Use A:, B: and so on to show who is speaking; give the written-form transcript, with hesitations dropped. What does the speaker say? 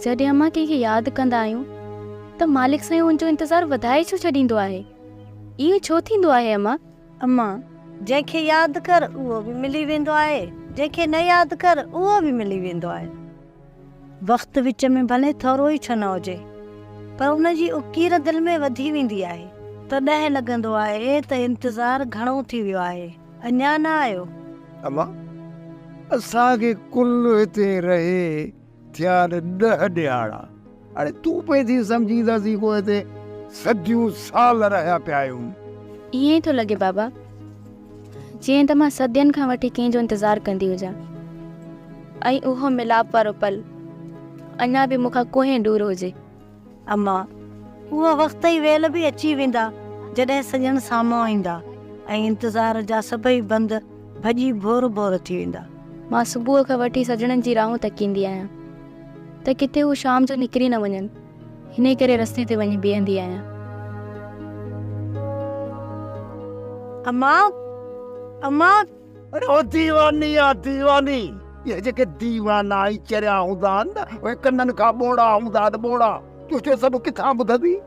A: جڏهن امان ڪنهن کي ياد ڪندا آهيون ته مالڪ سائين ان جو انتظار وڌائي ڇو ڇڏيندو آهي؟ ائين ڇو ٿيندو آهي امان؟
B: امان، جنهن کي ياد ڪر اهو به ملي ويندو آهي، جنهن کي نه ياد ڪر اهو به ملي ويندو آهي. وقت وچ ۾ ڀلي ٿورو ئي ڇو نه هجي، پر ان جي اڪير دل ۾ وڌي ويندي آهي. تڏهن لڳندو آهي ته انتظار گهڻو ٿي ويو آهي، اڃا نه آيو.
C: اما، اسان کي ڪل هتي رهي ٿيا آهن ڏهه ڏهاڙا. اڙي تون پئي ٿي سمجهين ته اسين ڪو هتي صديون سال رهيا پيا آهيون.
A: ائين ئي ٿو لڳي بابا، جيئن ته مان صدين کان وٺي ڪنهن جو انتظار ڪندي هجان ۽ اهو ميلاپ وارو پل اڃا به مون کان ڪوهين ڏور هجي.
B: اما، اهو وقت ۽ ويل به اچي ويندا، جڏهن سڄڻ سامهون ايندا ۽ انتظار جا سڀئي بند ڀڄي ڀور ڀور ٿي ويندا.
A: مان صبح کان وٺي سڄڻن جي راهون تڪيندي آهيان ته ڪٿي هو شام جو نڪري نه وڃن، انهي ڪري رستي تي وڃي بيهندي آهيان.
B: اما! اما!
C: اڙي او ديواني آ ديواني! اهي جيڪي ديوانا ۽ چريا هوندا آهن نه، اهي ڪنن کان ٻوڙا هوندا آهن ٻوڙا. تون اهو سڀ ڪٿان ٻڌندين؟